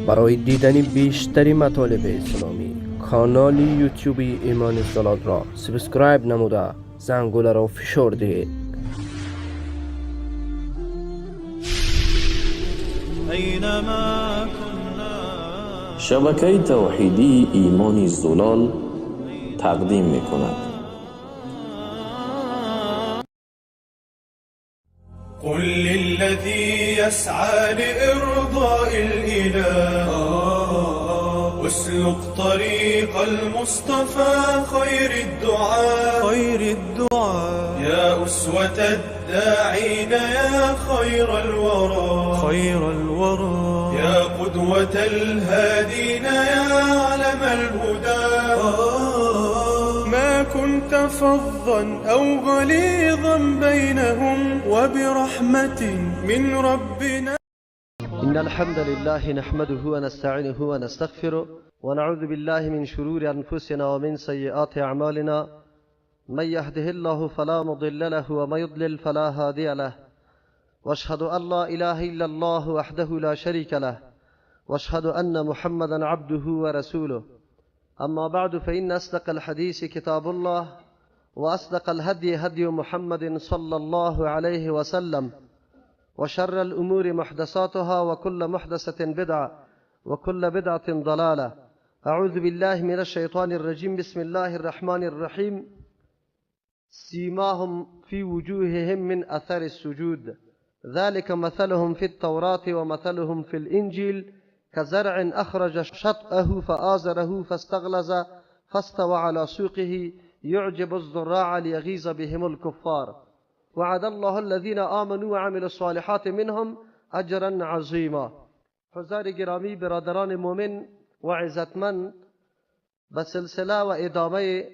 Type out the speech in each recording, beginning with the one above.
برای دیدن بیشتر مطالب اسلامی کانال یوتیوب ایمان زلال را subscribe نموده زنگوله را فشار دهید. أينما كنا شبکه توحیدی ایمان زلال تقدیم میکند. قل للذي يسعى لإرضاء الإله اسلك طريق المصطفى خير الدعاء خير الدعاء يا أسوة الداعين يا خير الورى خير الورى يا قدوة الهادين يا علم الهدى ما كنت فظا أو غليظا بينهم وبرحمة من ربنا. إن الحمد لله نحمده ونستعينه ونستغفره ونعوذ بالله من شرور أنفسنا ومن سيئات أعمالنا، من يهده الله فلا مضل له ومن يضلل فلا هادي له، واشهد أن لا إله إلا الله وحده لا شريك له، واشهد أن محمدا عبده ورسوله. أما بعد، فإن أصدق الحديث كتاب الله، وأصدق الهدي هدي محمد صلى الله عليه وسلم، وشر الأمور محدثاتها، وكل محدثة بدعة، وكل بدعة ضلالة. أعوذ بالله من الشيطان الرجيم. بسم الله الرحمن الرحيم. سيماهم في وجوههم من أثر السجود، ذلك مثلهم في التوراة ومثلهم في الإنجيل كزرع أخرج شطأه فآزره فاستغلظ فاستوى على سوقه يعجب الزراع ليغيظ بهم الكفار، وعد الله الذين آمنوا وعملوا الصالحات منهم اجرا عظیما. حضار گرامی، برادران مؤمن و عزتمند، به سلسله و ادامه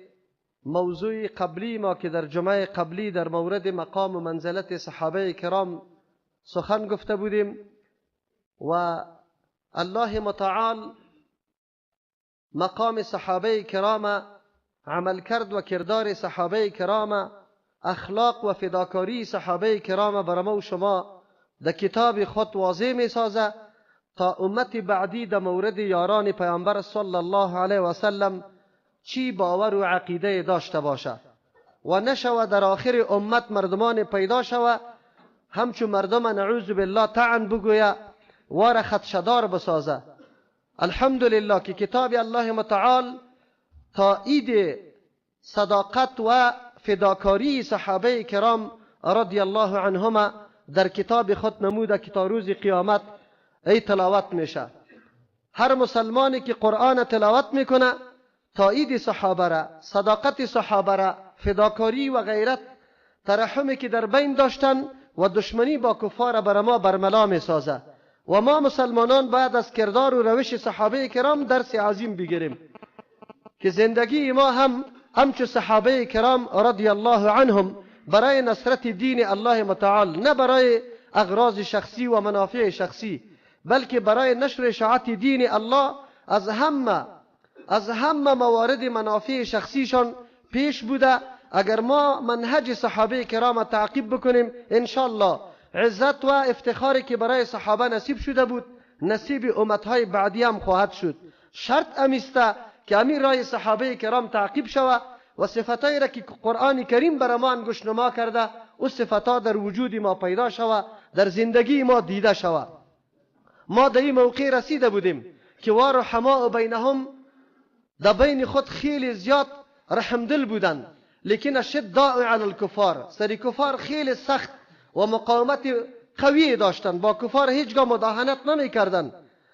موضوع قبلی ما که در جمعه قبلی در مورد مقام و منزلت صحابه کرام سخن گفته بودیم و الله متعال مقام صحابه کرام، عمل کرد و کردار صحابه کرام، اخلاق و فداکاری صحابه کرام بر ما و شما در کتاب خود واضح می سازه تا امت بعدی در مورد یاران پیامبر صلی الله علیه و سلم چی باور و عقیده داشته باشه و نشوه در آخر امت مردمان پیدا شوه همچون مردم نعوذ بالله طعن بگویه وار خدشدار بسازه. الحمدلله که کتاب الله متعال تایید صداقت و فداکاری صحابه کرام رضی الله عنهما در کتاب خود نموده که تا روز قیامت ای تلاوت میشه. هر مسلمانی که قرآن تلاوت میکنه تایید صحابه را، صداقت صحابه را، فداکاری و غیرت، ترحمی که در بین داشتن و دشمنی با کفار بر ما برملا میسازه و ما مسلمانان باید از کردار و روش صحابه کرام درس عظیم بگیریم که زندگی ما هم همچو صحابه کرام رضی الله عنهم برای نصرت دین الله متعال، نه برای اغراض شخصی و منافع شخصی، بلکه برای نشر اشاعت دین الله از همه موارد منافع شخصیشان پیش بوده. اگر ما منهج صحابه کرام تعقیب بکنیم انشالله عزت و افتخاری که برای صحابه نصیب شده بود نصیب امتهای بعدی هم خواهد شد. شرط امیسته که امیر رای صحابه کرام تعقیب شوه و صفتایی را که قرآن کریم برای ما انگشت نما کرده او صفتها در وجود ما پیدا شوه، در زندگی ما دیده شوه. ما در این موقع رسیده بودیم که و رحماء بینهم در بین خود خیلی زیاد رحمدل بودند، لیکن اشداء علی الکفار، سری کفار خیلی سخت و مقاومت قوی داشتند، با کفار هیچگاه مداهنت نمی کردند،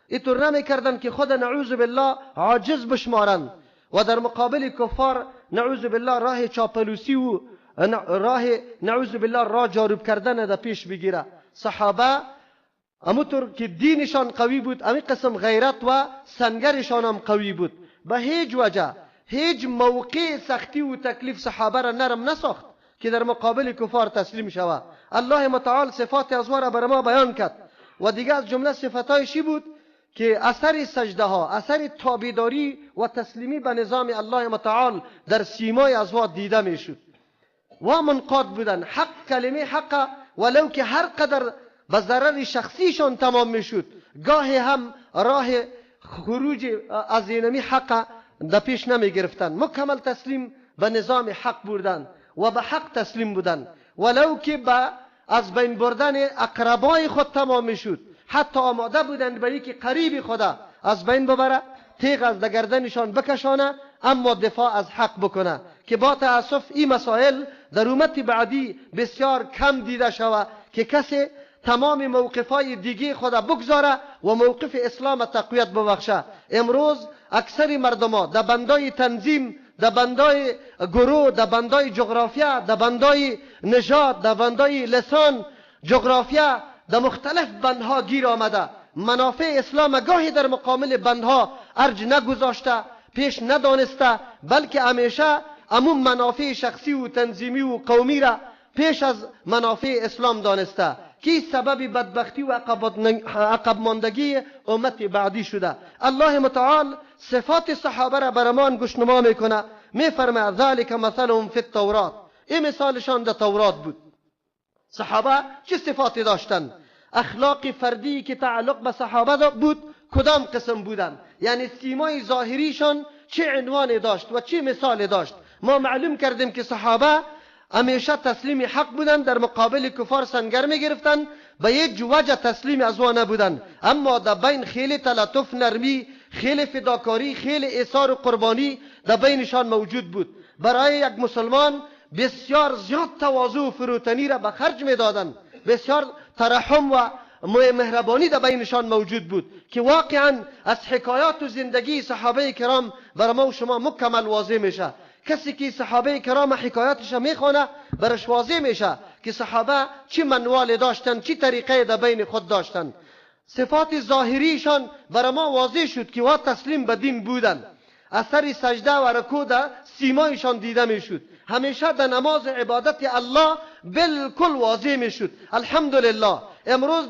اینطور نمی کردند که خود نعوذ بالله عاجز بشمارند و در مقابل کفار نعوذ بالله راه چاپلوسی و راه نعوذ بالله راه جاروب کردن در پیش بگیره. صحابه همونطور که دینشان قوی بود، همین قسم غیرت و سنگرشان هم قوی بود. به هیچ وجه هیچ موقع سختی و تکلیف صحابه را نرم نساخت که در مقابل کفار تسلیم شود. الله متعال صفات از را بر ما بیان کرد و دیگه از جمله صفتایشی بود که اثر سجده ها، اثر تابعداری و تسلیمی به نظام الله متعال در سیمای ازوا دیده میشد و منقاد بودن. حق کلمه حق ولو که هر قدر به ضرر شخصیشان تمام میشد، گاهی هم راه خروج از اینمی حق در پیش نمی گرفتن، مکمل تسلیم به نظام حق بودن و به حق تسلیم بودن، ولو که به از بین بردن اقربای خود تمام میشد، حتی آماده بودند به یکی قریب خدا از بین ببره، تیغ از گردنشان بکشانه، اما دفاع از حق بکنه. که با تاسف این مسائل در امت بعدی بسیار کم دیده شوه که کسی تمام موقفهای دیگه خدا بگذاره و موقف اسلام تقویت ببخشه. امروز اکثر مردم در بندای تنظیم، در بندای گروه، در بندای جغرافیا، در بندای نژاد، در بندای لسان، جغرافیا، در مختلف بندها گیر آمده. منافع اسلام گاهی در مقابل بندها ارج نگذاشته، پیش ندانسته، بلکه همیشه امون منافع شخصی و تنظیمی و قومی را پیش از منافع اسلام دانسته که سبب بدبختی و عقب ماندگی امت بعدی شده. الله متعال صفات صحابه را برمان گوشنما میکنه، میفرماید ذلک مثلهم فی التورات، این مثالشان در تورات بود. صحابه چه صفاتی داشتند؟ اخلاق فردی که تعلق به صحابه بود کدام قسم بودند؟ یعنی سیمای ظاهریشان چه عنوانی داشت و چه مثالی داشت؟ ما معلوم کردیم که صحابه همیشه تسلیم حق بودند، در مقابل کفار سنگر می گرفتند، به یک وجه تسلیم از او نبودند، اما در بین خیلی تلطف، نرمی، خیلی فداکاری، خیلی ایثار و قربانی در بینشان موجود بود. برای یک مسلمان بسیار زیاد تواضع و فروتنی را به خرج می دادند، بسیار ترحم و مهربانی در بینشان موجود بود که واقعا از حکایات و زندگی صحابه کرام برای ما و شما مکمل واضح میشه. کسی که صحابه کرام حکایاتش میخوانه برش واضح میشه که صحابه چه منوال داشتن، چه طریقه در بین خود داشتن. صفات ظاهریشان برای ما واضح شد که وا تسلیم به دین بودن، اثر سجده و رکوع در سیمایشان دیده میشد، همیشه در نماز عبادت الله بالکل واضح میشد. الحمدلله امروز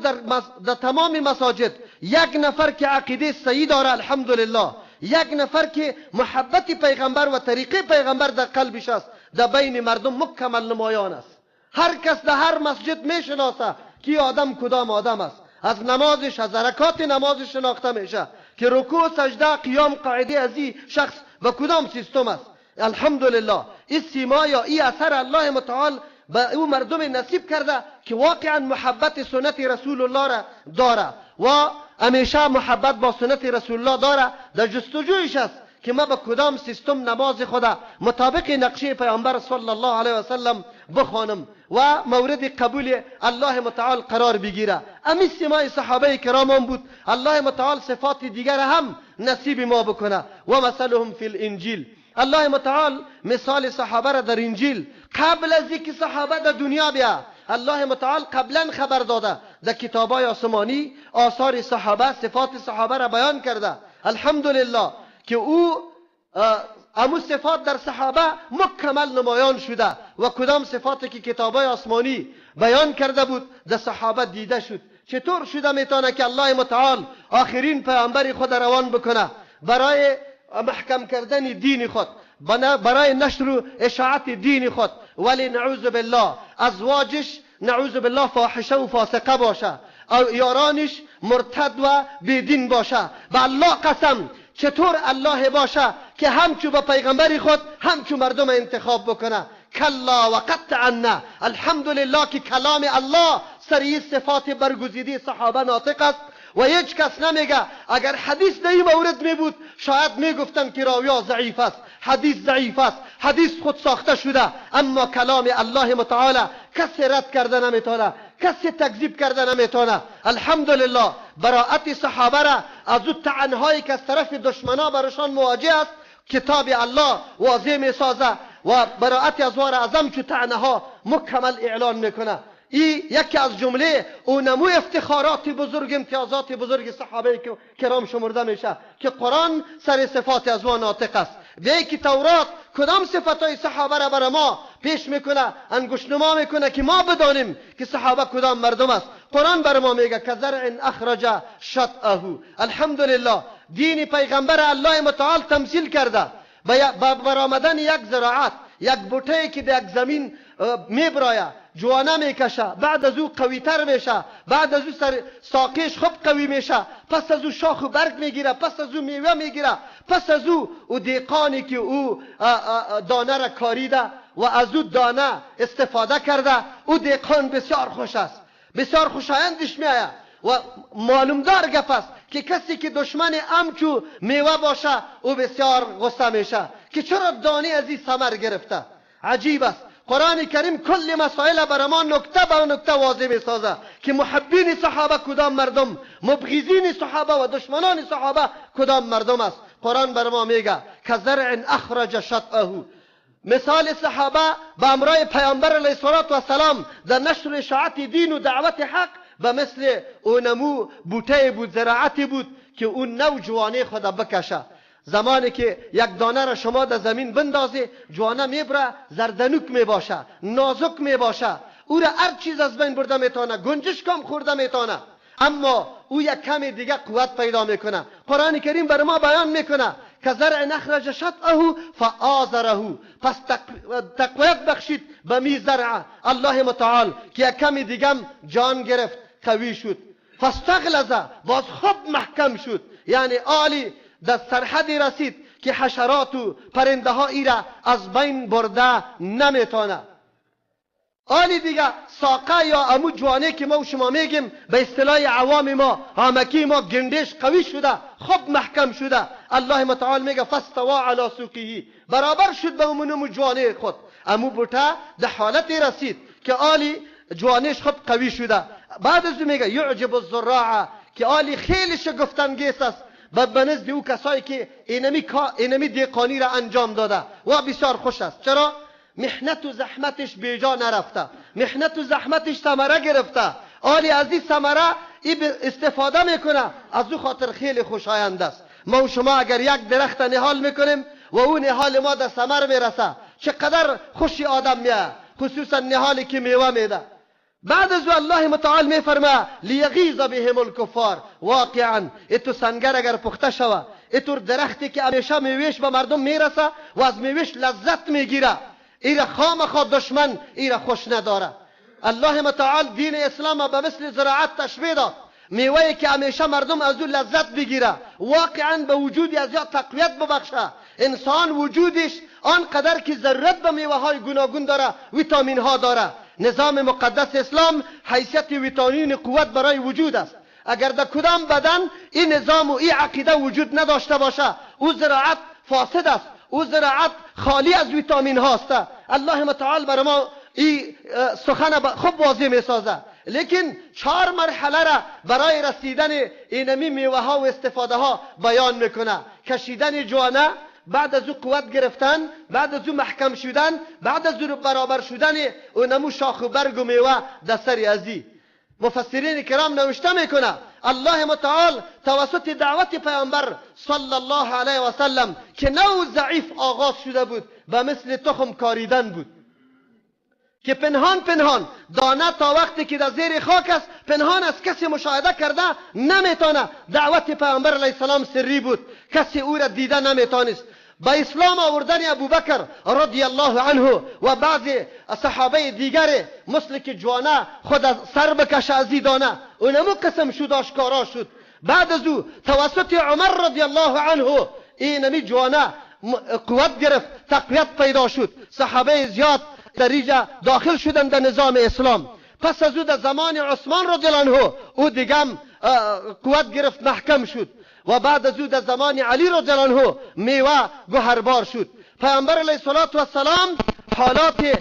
در تمام مساجد یک نفر که عقیده صحیح داره، الحمدلله یک نفر که محبت پیغمبر و طریقه پیغمبر در قلبش است، در بین مردم مکمل نمایان است. هر کس در هر مسجد میشناسه که آدم کدام آدم است، از نمازش، از حرکات نمازش شناخته میشه که رکوع، سجده، قیام، قاعده از این شخص به کدام سیستم است. الحمدلله این سیما یا این اثر الله متعال به او مردم نصیب کرده که واقعا محبت سنت رسول الله را داره و همیشه محبت با سنت رسول الله داره. در جستجویش است که ما به کدام سیستم نماز خدا مطابق نقشه پیامبر صلی الله علیه و سلم بخوانم و مورد قبول الله متعال قرار بگیره. امی سیمای صحابه کرام هم بود. الله متعال صفات دیگر هم نصیب ما بکنه. و مثلهم فی الانجیل، الله متعال مثال صحابه را در انجیل قبل از اینکه صحابه در دنیا بیا، الله متعال قبلا خبر داده، در کتابای آسمانی آثار صحابه، صفات صحابه را بیان کرده. الحمدلله که او امو صفات در صحابه مکمل نمایان شده و کدام صفاتی که کتابای آسمانی بیان کرده بود در صحابه دیده شد. چطور شده میتونه که الله متعال آخرین پیامبر خود روان بکنه برای محکم کردن دین خود، برای نشر و اشاعت دین خود، ولی نعوذ بالله ازواجش نعوذ بالله فاحشه و فاسقه باشه، او یارانش مرتد و بیدین باشه؟ به الله قسم چطور الله باشه که همچو به پیغمبر خود همچو مردم انتخاب بکنه؟ کلا و قطعا. الحمدلله که کلام الله سری صفات برگزیده صحابه ناطق است و هیچ کس نمیگه. اگر حدیث در این مورد می بود شاید میگفتن که راویا ضعیف است، حدیث ضعیف است، حدیث خود ساخته شده، اما کلام الله متعال کسی رد کرده نمیتونه، کسی تکذیب کرده نمیتونه. الحمدلله براءت صحابه را از او طعنهایی که از طرف دشمنا برشان مواجه است کتاب الله واضح میسازه و براءت از را از همچو طعنه ها مکمل اعلان میکنه. ای یکی از جمله او نمو افتخارات بزرگ، امتیازات بزرگ صحابه کرام شمرده میشه که قرآن سر صفات از ما ناطق است. به که تورات کدام صفات صحابه را بر ما پیش میکنه، انگشت نما میکنه که ما بدانیم که صحابه کدام مردم است. قرآن بر ما میگه کزرع اخرج شطأه. الحمدلله دین پیغمبر الله متعال تمثیل کرده با برآمدن یک زراعت، یک بوته که در یک زمین میبرایه، جوانه میکشه، بعد از او قویتر میشه، بعد از او سر ساقش خوب قوی میشه، پس از او شاخ و برگ میگیره، پس از او میوه میگیره، پس از او دیقانی که او دانه را کاریده و از او دانه استفاده کرده، او دیقان بسیار خوش است، بسیار خوشایندش میآید. و معلومدار گپ است که کسی که دشمن امچو میوه باشه او بسیار غصه میشه که چرا دانه از این ثمر گرفته. عجیب است. قرآن کریم کل مسائل بر ما نکته به نکته واضح میسازه که محبین صحابه کدام مردم، مبغضین صحابه و دشمنان صحابه کدام مردم است. قرآن بر ما میگه کزرع اخرج شطأه، مثال صحابه به امرای پیامبر علیه السلام در نشر اشاعت دین و دعوت حق به مثل اونمو بوته بود، زراعتی بود که اون نو جوانه خود بکشه. زمانی که یک دانه را شما در زمین بندازی، جوانه میبره، زردنوک میباشه، نازک میباشه، او را هر چیز از بین برده میتونه، گنجش کم خورده میتونه، اما او یک کم دیگه قوت پیدا میکنه. قرآن کریم بر ما بیان میکنه که زرع نخرج شطأه فآزره، پس تقویت بخشید به می زرع الله متعال که یک کم دیگه جان گرفت، قوی شد. فاستغلظ، باز خوب محکم شد، یعنی عالی در سرحدی رسید که حشرات و پرنده ها ایره از بین برده نمیتونه. آلی دیگه ساقه یا امو جوانه که ما و شما میگیم به اصطلاح عوام ما، عامکی ما، گندش قوی شده، خوب محکم شده. الله متعال میگه فاستوا علی سوقه، برابر شد به امو جوانه خود. امو بوته در حالتی رسید که آلی جوانش خوب قوی شده. بعد از میگه یعجب الزراعه، که آلی خیلی شگفت انگیز است به نزد او کسایی که اینمی دیقانی را انجام داده و بسیار خوش است. چرا؟ محنت و زحمتش بیجا نرفته، محنت و زحمتش ثمره گرفته، آلی از این ثمره استفاده میکنه، از او خاطر خیلی خوشایند است. ما و شما اگر یک درخت نهال میکنیم و او نهال ما در ثمر میرسه، چقدر خوشی آدم میاد، خصوصا نهالی که میوه میده. بعد از الله متعال میفرما لیغیظ بهم الکفار، واقعا اتو سنگر اگر پخته شوه، اتو درختی که همیشه میوهش به مردم میرسه و از میوهش لذت میگیره، ایره خامخا دشمن ایره خوش نداره. الله متعال دین اسلام به مثل زراعت تشبیه داد، میوه‌ای که همیشه مردم از او لذت بگیره، واقعا به وجودی از یا تقویت ببخشه. انسان وجودش آنقدر که ضرورت به میوه های گوناگون داره، ویتامین ها داره. نظام مقدس اسلام حیثیت ویتامین قوت برای وجود است. اگر در کدام بدن این نظام و این عقیده وجود نداشته باشه، او زراعت فاسد است، او زراعت خالی از ویتامین هاست. الله متعال برای ما این سخن خوب واضح میسازه. لیکن 4 مرحله را برای رسیدن اینمی میوه ها و استفاده ها بیان میکنه: کشیدن جوانه، بعد از او قوت گرفتن، بعد از او محکم شدن، بعد از او برابر شدن اونمو شاخ و برگ و میوه در سر ازی. مفسرین کرام نوشته میکنه الله متعال توسط دعوت پیامبر صلی الله علیه و سلم که نو ضعیف آغاز شده بود، به مثل تخم کاریدن بود که پنهان پنهان دانه تا وقتی که در زیر خاک است پنهان از کسی مشاهده کرده نمیتونه. دعوت پیامبر علیه السلام سری بود، کسی او را دیده نمیتونست. به اسلام آوردن ابوبکر رضی الله عنه و بعضی صحابه دیگر مثل که جوانه خود از سر بکشه از دانه، اونمو قسم شد، آشکارا شد. بعد از او توسط عمر رضی الله عنه اینمی جوانه قوت گرفت، تقویت پیدا شد، صحابه زیاد در اینجا داخل شدن در نظام اسلام. پس از او در زمان عثمان رضی الله عنه او دیگم قوت گرفت، محکم شد. و بعد از او در زمان علی رضی الله عنه میوه گوهربار شد. پیامبر علیه السلام حالات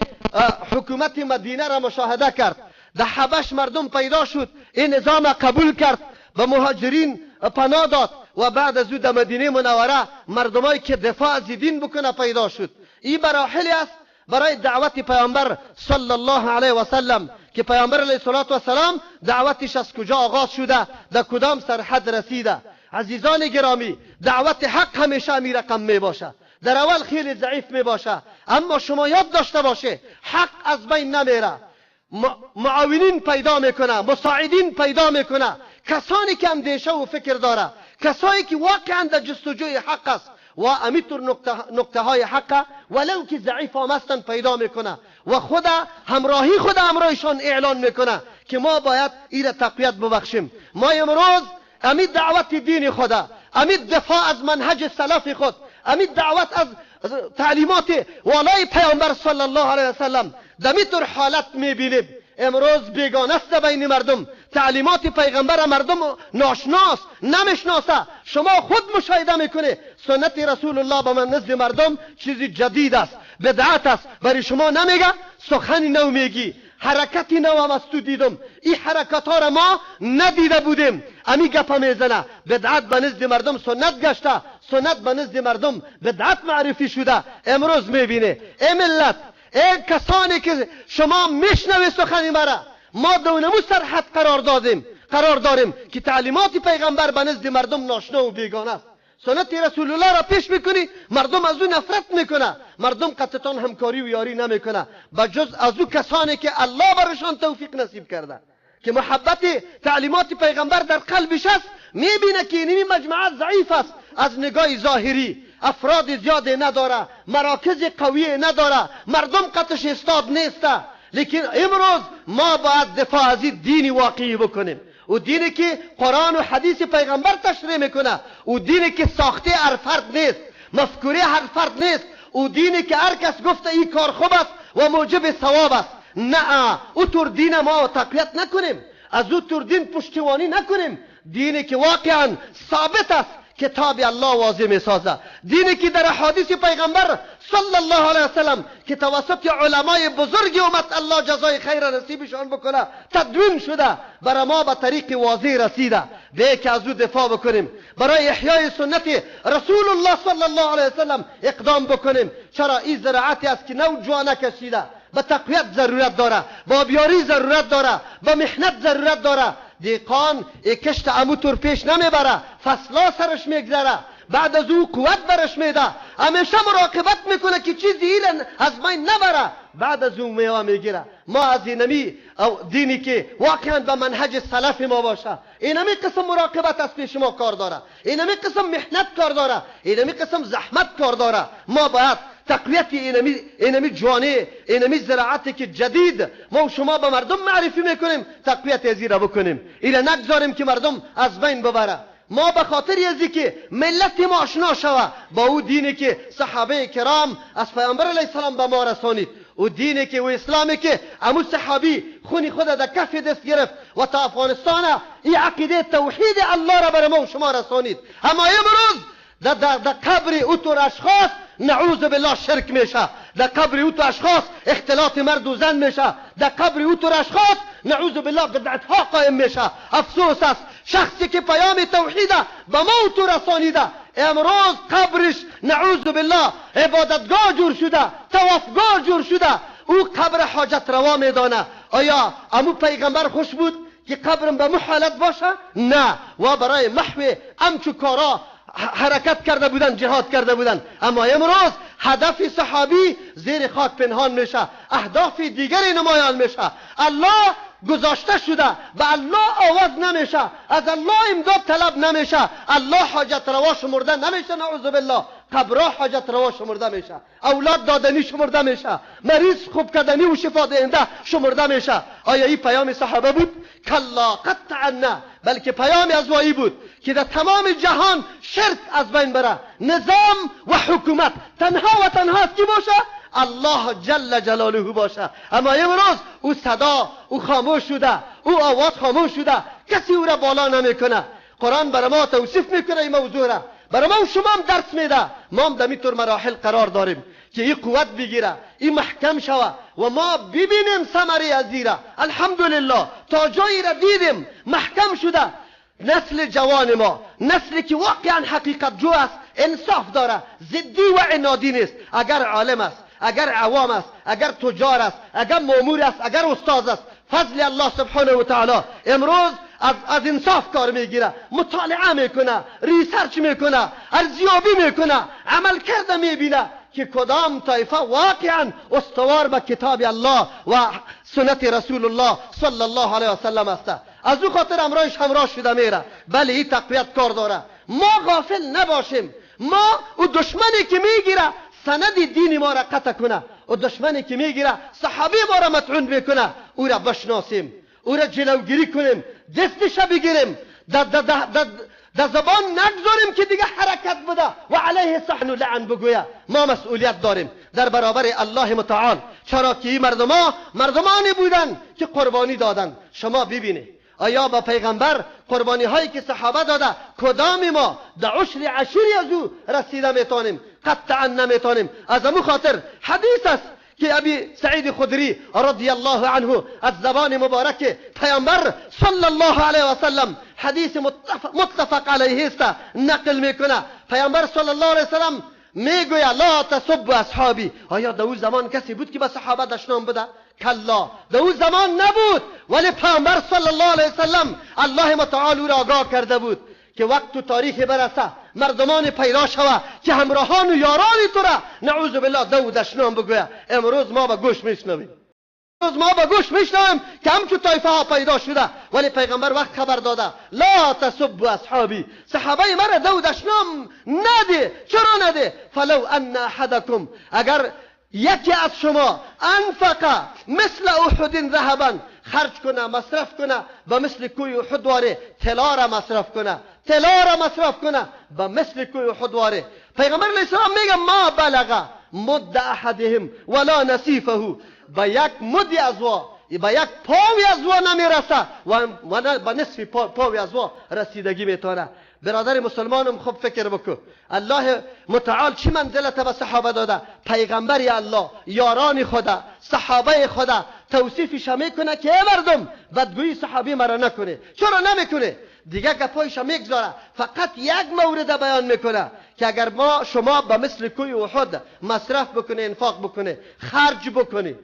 حکومت مدینه را مشاهده کرد. در حبش مردم پیدا شد، این نظام قبول کرد، به مهاجرین پناه داد. و بعد از او در مدینه منوره مردمایی که دفاع از دین بکنه پیدا شد. این مراحلی است برای دعوت پیامبر صلی الله علیه و سلم که پیامبر علیه السلام دعوتش از کجا آغاز شده، در کدام سرحد رسیده. عزیزان گرامی، دعوت حق همیشه می رقم می باشه. در اول خیلی ضعیف می باشه، اما شما یاد داشته باشه حق از بین نمیره. معاونین پیدا میکنه، مساعدین پیدا میکنه، کسانی که اندیشه و فکر داره، کسایی که واقعا در جستجوی حق است و امیتر نقطه های حق ولو که ضعیف هم هستن پیدا میکنه و خود همراهی خود همراهشان اعلان میکنه که ما باید ایره تقویت ببخشیم. ما امروز امی دعوت دین خدا، امی دفاع از منهج سلف خود، امی دعوت از تعلیمات والای پیامبر صلی الله علیه وسلم دمیتر حالت میبینیم. امروز بیگانه است بین مردم، تعلیمات پیغمبر مردم ناشناس نمیشناسه. شما خود مشاهده میکنه سنت رسول الله به من نزد مردم چیزی جدید است، بدعت است. برای شما نمیگه، سخن نو میگی، حرکتی نو هم از تو دیدم، این حرکت ها را ما ندیده بودیم. امی گپ میزنه، بدعت به نزد مردم سنت گشته، سنت به نزد مردم بدعت معرفی شده. امروز میبینه ای ملت، ای کسانی که شما میشنوی سخن مرا، ما دونمو سرحد قرار داریم که تعلیمات پیغمبر به نزد مردم ناشنا و بیگانه است. سنت رسول الله را پیش میکنی، مردم از او نفرت میکنه، مردم قطعا همکاری و یاری نمیکنه، بجز از او کسانی که الله برشان توفیق نصیب کرده که محبت تعلیمات پیغمبر در قلبش است. میبینه که اینمی مجموعه ضعیف است از نگاه ظاهری، افراد زیاد نداره، مراکز قوی نداره، مردم قطش استاد نیسته. لیکن امروز ما باید دفاع از دین واقعی بکنیم، او دینی که قرآن و حدیث پیغمبر تشریح میکنه، او دینی که ساخته هر فرد نیست، مفکوره هر فرد نیست، او دینی که هر کس گفته این کار خوب است و موجب ثواب است. نه، او طور دین ما تقویت نکنیم، از او طور دین پشتیبانی نکنیم. دینی که واقعا ثابت است، کتاب الله واضح میسازه، دینی که در احادیث پیغمبر صلی الله علیه وسلم که توسط علمای بزرگ امت الله جزای خیر نصیبشان بکنه تدوین شده، برای ما به طریق واضح رسیده. به که از او دفاع بکنیم، برای احیای سنت رسول الله صلی الله علیه وسلم اقدام بکنیم. چرا این زراعتی است که نو جوانه کشیده، به تقویت ضرورت داره، با بیاری ضرورت داره، به محنت ضرورت داره. دیقان کشت امو طور پیش نمیبره، فصلا سرش میگذره، بعد از او قوت برش میده، همیشه مراقبت میکنه که چیزی ایرن از بین نبره، بعد از او میوه میگیره. ما از اینمی دینی که واقعا به منهج سلف ما باشه، اینمی قسم مراقبت از پیش ما کار داره، اینمی قسم محنت کار داره، اینمی قسم زحمت کار داره. ما باید تقویت اینمی جوانه، اینمی زراعتی که جدید ما و شما به مردم معرفی میکنیم، تقویت ازی را بکنیم، ایره نگذاریم که مردم از بین ببره. ما به خاطر ازی که ملت ما آشنا شوه با او دینی که صحابه کرام از پیامبر علیه السلام به ما رسانید، او دینی که و اسلامی که امو صحابی خونی خود در کف دست گرفت و تا افغانستان این عقیده توحید الله را بر ما و شما رسانید. اما امروز در قبر او طور اشخاص نعوذ بالله شرک میشه، در قبر او طور اشخاص اختلاط مرد و زن میشه، در قبر او طور اشخاص نعوذ بالله بدعت ها قائم میشه. افسوس است شخصی که پیام توحید به ما او تو رسانیده، امروز قبرش نعوذ بالله عبادتگاه جور شده، توافگاه جور شده، او قبر حاجت روا میدانه. آیا امو پیغمبر خوش بود که قبرم به محالت باشه؟ نه، و برای محو امچو کارا حرکت کرده بودن، جهاد کرده بودن. اما امروز هدف صحابی زیر خاک پنهان میشه، اهداف دیگری نمایان میشه. الله گذاشته شده، به الله آواز نمیشه، از الله امداد طلب نمیشه، الله حاجت روا شمرده نمیشه، نعوذ بالله. قبرها حاجت روا شمرده میشه، اولاد دادنی شمرده میشه، مریض خوب کردنی و شفا دهنده شمرده میشه. آیا این پیام صحابه بود؟ کلا، قطعا نه، بلکه پیام از وایی بود که در تمام جهان شرک از بین بره، نظام و حکومت تنها و تنها از کی باشه؟ الله جل جلاله باشه. اما امروز او صدا او خاموش شده، او آواز خاموش شده، کسی او را بالا نمیکنه. قرآن برای ما توصیف میکنه این موضوع را، برای ما و شما هم درس میده. ما هم در طور مراحل قرار داریم که این قوت بگیره، این محکم شوه و ما ببینیم ثمره از ایره. الحمدلله تا جایی را دیدیم محکم شده. نسل جوان ما، نسلی که واقعا حقیقت جو است، انصاف داره، ضدی و عنادی نیست. اگر عالم است، اگر عوام است، اگر تجار است، اگر مامور است، اگر استاد است، فضل الله سبحانه و تعالی امروز از انصاف کار میگیره، مطالعه میکنه، research میکنه، ارزیابی میکنه، عمل کرده میبینه که کدام طایفه واقعا استوار به کتاب الله و سنت رسول الله صلی الله علیه و سلم است. از او خاطر امرایش همراه شده میره. بله، این تقویت کار داره. ما غافل نباشیم. ما او دشمنی که میگیره سند دین ما را قطع کنه، و دشمنی که میگیره صحابه ما را مطعون میکنه، او را بشناسیم، او را جلوگیری کنیم، دستش بگیریم، در زبان نگذاریم که دیگه حرکت بده و علیه صحن و لعن بگویه. ما مسئولیت داریم در برابر الله متعال، چرا که این مردما مردمانی بودن که قربانی دادن. شما ببینید آیا با پیغمبر قربانی هایی که صحابه داده کدام ما در عشر عشری از او رسیده میتونیم؟ قطعا نمیتونیم. از امو خاطر حدیث است که ابی سعید خدری رضی الله عنه از زبان مبارک پیامبر صلی الله علیه و سلم، حدیث متفق علیه است، نقل میکنه. پیامبر صلی الله علیه و سلم میگوید لا تسب اصحابی. آیا در او زمان کسی بود که به صحابه دشنام بده؟ کلا، در او زمان نبود، ولی پیامبر صلی الله علیه و سلم الله متعال او را آگاه کرده بود که وقت و تاریخ برسه مردمان پیدا شوه که همراهان و یاران تو را نعوذ بالله دو دشنام بگویه. امروز ما به گوش میشنویم، امروز ما به گوش میشنویم که همچون طایفه ها پیدا شده، ولی پیغمبر وقت خبر داده لا تسب اصحابی، صحابه مرا دو دشنام نده. چرا نده؟ فلو ان احدکم، اگر یکی از شما انفق مثل احد ذهبا، خرج کنه مصرف کنه به مثل کوی احد واره، طلا را مصرف کنه، طلا را مصرف کنه به مثل کوی احد واره. پیغمبر علیه السلام میگه ما بلغ مد احدهم ولا نصیفه، به یک مد از وا، به یک پاوی از وا نمیرسه و به نصف پاوی از وا رسیدگی میتونه. برادر مسلمانم خوب فکر بکو، الله متعال چی منزلت به صحابه داده؟ پیغمبر الله، یاران خدا، صحابه خدا، توصیفش میکنه که ای مردم بدگویی صحابی مرا نکنه. چرا نمیکنه؟ دیگه گپایش میگذاره، فقط یک مورد بیان میکنه که اگر ما شما به مثل کوی احد مصرف بکنه، انفاق بکنه، خرج بکنه،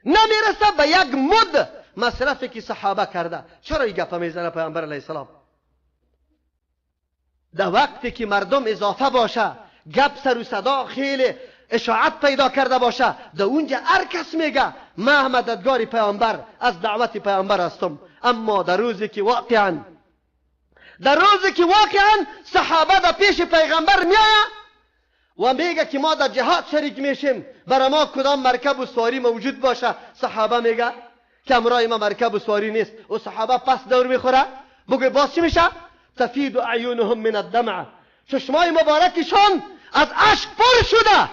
نمیرسه به یک مد مصرفی که صحابه کرده. چرا این گپا میزنه پیامبر علیه السلام؟ در وقتی که مردم اضافه باشه، گپ سر و صدا خیلی اشاعت پیدا کرده باشه، در اونجا هر کس میگه من مددگار پیامبر از دعوت پیامبر هستم. اما در روزی که واقعا، در روزی که واقعا صحابه در پیش پیغمبر میآید و میگه که ما در جهاد شریک میشیم، برای ما کدام مرکب و سواری موجود باشه، صحابه میگه که امرای ما مرکب و سواری نیست، و صحابه پس دور میخوره، بگه باز چی میشه؟ تفید اعینهم من الدمع، چشمای مبارکشان از اشک پر شده،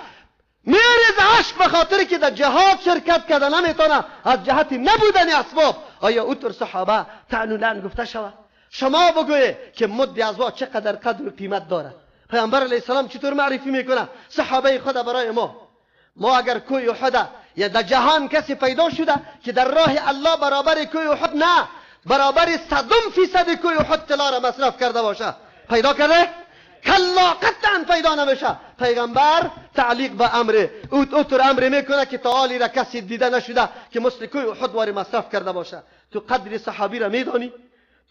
میریز اشک به خاطر که در جهاد شرکت کرده نمیتونه از جهت نبودن اسباب. آیا اوتر صحابه طعن و لعن گفته شود؟ شما بگویی که مد از وا چقدر قدر و قیمت داره. پیامبر علیه السلام چطور معرفی میکنه صحابه خود برای ما؟ ما اگر کوی احد یا در جهان کسی پیدا شده که در راه الله برابر کوی احد نه، برابر 100% کوی احد طلا را مصرف کرده باشه، پیدا کرده؟ کلا، قطعا پیدا نمیشه. پیغمبر تعلیق به امر اوتر امر میکنه که تعالی را کسی دیده نشده که مثل کوی احد واری مصرف کرده باشه. تو قدر صحابی را میدانی؟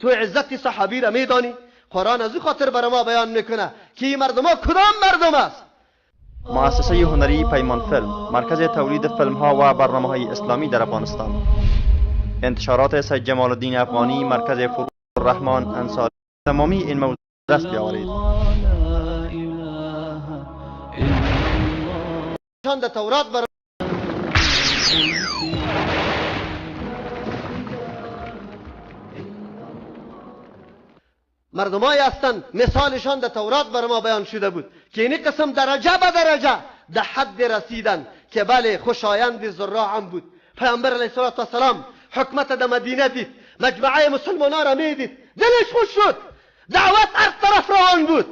تو عزت صحابی را میدانی؟ قرآن از او خاطر برای ما بیان میکنه که این مردم ها کدام مردم است. مؤسسه هنری پیمان فیلم، مرکز تولید فیلم ها و برنامه های اسلامی در افغانستان. انتشارات سید جمال الدین افغانی، مرکز فروغ الرحمن انصاری. تمامی این موضوع دست بیاورید. در تورات بر مردمایی هستند مثالشان در تورات بر ما بیان شده بود که اینی قسم درجه به درجه در حد رسیدن که بله خوشایند زراع هم بود. پیامبر علیه الصلاة والسلام حکمت در مدینه دید، مجمعه مسلمان را میدید، دلش خوش شد، دعوت هر طرف روان بود.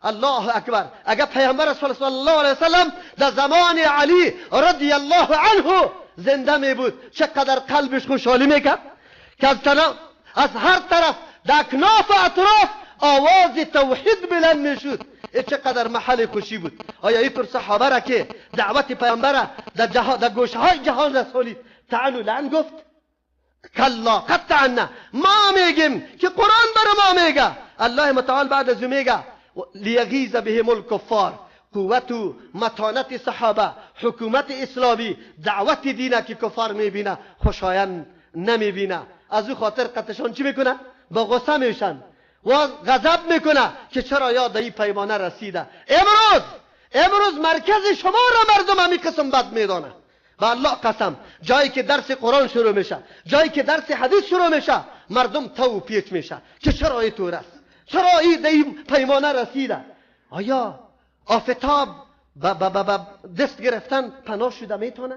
الله اکبر. اگر پیامبر صلی الله علیه وسلم در زمان علی رضی الله عنه زنده می بود چقدر قلبش خوشحالی میکرد که از هر طرف در اکناف و اطراف آواز توحید بلند میشد. چقدر محل خوشی بود. آیا اینطور صحابه را که دعوت پیامبر در گوشه های جهان رسولید طعن و لعن گفت؟ کلا، قطعا نه. ما میگیم که قرآن بر ما میگه، الله متعال بعد از میگه لیغیظ بهم الکفار. قوت و متانت صحابه، حکومت اسلامی، دعوت دینه که کفار میبینه خوشایند نمیبینه، از او خاطر قطعشان چی میکنه؟ با غصه میشن و غضب میکنه که چرا یاد این پیمانه رسیده. امروز مرکز شما را مردم همی قسم بد میدانه. و الله قسم، جایی که درس قرآن شروع میشه، جایی که درس حدیث شروع میشه، مردم تو پیچ میشه که چرا ای طور است، چرا ای در این پیمانه رسیده. آیا آفتاب با دست گرفتن پناه شده میتونه؟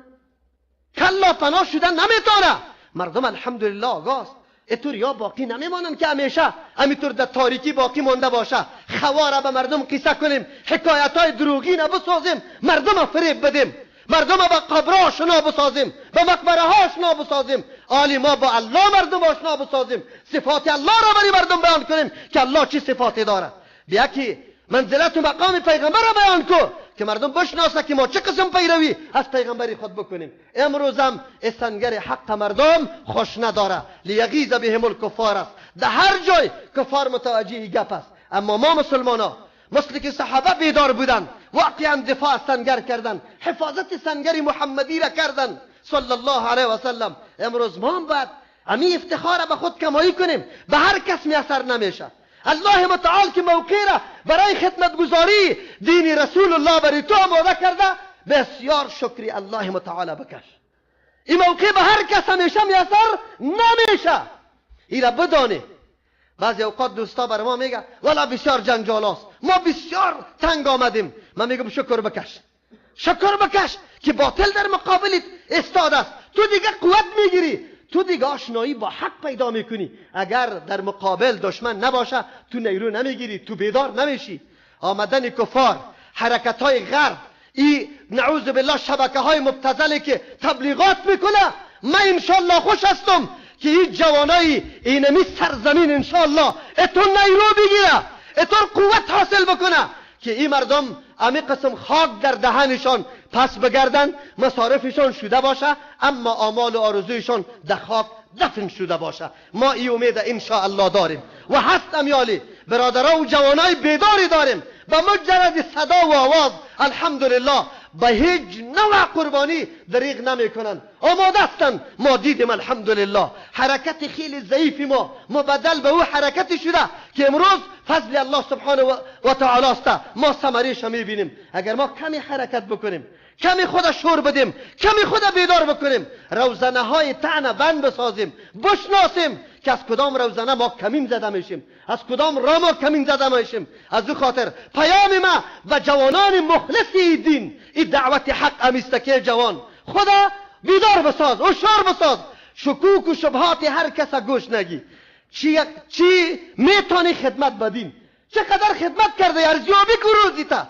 کلا پناه شده نمیتونه. مردم الحمدلله آگاست، اینطور یا باقی نمیمانند که همیشه همینطور در تاریکی باقی مانده باشه. خواره به مردم قصه کنیم، حکایت های دروغین بسازیم، مردم فریب بدیم، مردم با قبر آشنا بسازیم، با مقبره ها آشنا بسازیم. آلی ما با الله مردم آشنا بسازیم، صفات الله را برای مردم بیان کنیم که الله چه صفاتی داره. بیا که منزلت و مقام پیغمبر را بیان کو که مردم بشناسه که ما چه قسم پیروی از پیغمبر خود بکنیم. امروز هم سنگر حق مردم خوش نداره، لیغیظ بهم الکفار است. در هر جای کفار متوجه گپ است. اما ما مسلمان ها مثل که صحابه بیدار بودن، واقعا دفاع از سنگر کردن، حفاظت سنگر محمدی را کردن صلی الله علیه و سلم. امروز ما هم باید امی افتخار به خود کمایی کنیم. به هر کس می اثر نمیشه. الله متعال که موقع را برای خدمتگزاری دین رسول الله برای تو آماده کرده، بسیار شکری الله متعال بکش. این موقع به هر کس همیشه میسر نمیشه، این را بدانه. بعضی اوقات دوستا بر ما میگه والا بسیار جنجال است، ما بسیار تنگ آمدیم. من میگم شکر بکش، شکر بکش که باطل در مقابلت استاد است. تو دیگه قوت میگیری، تو دیگه آشنایی با حق پیدا میکنی. اگر در مقابل دشمن نباشه تو نیرو نمیگیری، تو بیدار نمیشی. آمدن کفار، حرکت های غرب، ای نعوذ بالله شبکه های مبتذلی که تبلیغات میکنه، من انشالله خوش هستم که این جوانای اینمی سرزمین انشالله اتون نیرو بگیره، اتون قوت حاصل بکنه که این مردم امی قسم خاک در دهنشان پس بگردن، مصارفشان شده باشه، اما آمال و آرزویشان در خاک دفن شده باشه. ما ای امید انشاءالله داریم و هست امیالی برادرها و جوانای بیداری داریم. به مجرد صدا و آواز الحمدلله به هیچ نوع قربانی دریغ نمی کنند، آماده هستند. ما دیدیم الحمدلله حرکت خیلی ضعیف ما مبدل به او حرکتی شده که امروز فضل الله سبحانه و تعالی است. ما ثمره‌اش میبینیم. اگر ما کمی حرکت بکنیم، کمی خود شور بدیم، کمی خود بیدار بکنیم، روزنه های طعنه بند بسازیم، بشناسیم که از کدام روزنه ما کمین زده میشیم، از کدام را ما کمین زده میشیم. از او خاطر پیام ما و جوانان مخلص دین، این دعوت حق امیست که جوان خدا بیدار بساز، هوشیار بساز، شکوک و شبهات هر کس گوش نگی. چی میتونی خدمت بدین، چقدر خدمت کرده ارزیابی کو، روزی تا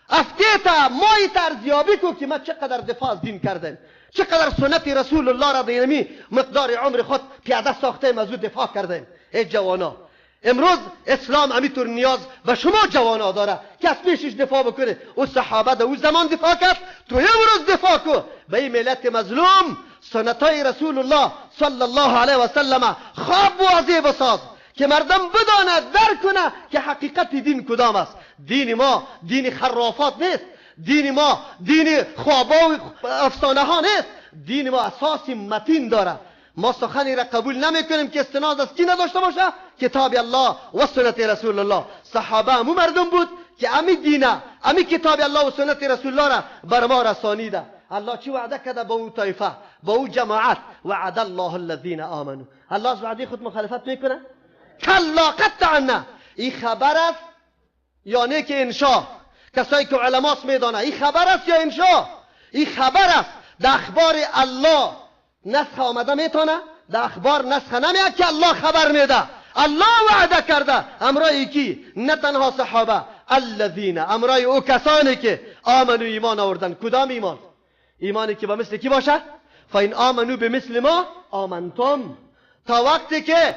هفته تا ماهی تا ارزیابی کو که ما چقدر دفاع از دین کردیم، چقدر سنت رسول الله را در مقدار عمر خود پیاده ساختیم، از او دفاع کردیم. ای جوانا، امروز اسلام همینطور نیاز به شما جوانا داره که از پیشش دفاع بکنه. او صحابه در او زمان دفاع کرد، تو امروز دفاع کو. به این ملت مظلوم سنتای رسول الله صلی الله علیه و سلم خواب واضح بساز که مردم بداند، درک کنه که حقیقت دین کدام است. دین ما دین خرافات نیست، دین ما دین خوابا و افسانه ها نیست، دین ما اساس متین داره. ما سخنی را قبول نمی کنیم که استناد از کی نداشته باشه؟ کتاب الله و سنت رسول الله. صحابه همو مردم بود که امی دینه، امی کتاب الله و سنت رسول الله را بر ما رسانیده. الله چی وعده کرده با او طایفه، با او جماعت؟ وعد الله الذین آمنوا. الله از وعده خود مخالفت میکنه؟ کلا قطعا نه. این خبر است یا نه که انشا؟ کسایی که علماست میدانه این خبر است یا انشا؟ این خبر است. در اخبار الله نسخ آمده میتونه؟ در اخبار نسخ نمیاد که الله خبر میده. الله وعده کرده امرای کی؟ نه تنها صحابه، الذین، امرای او کسانی که آمنو ایمان آوردن. کدام ایمان؟ ایمانی که با مثل کی باشه؟ فإن آمنو بمثل ما آمنتم. تا وقتی که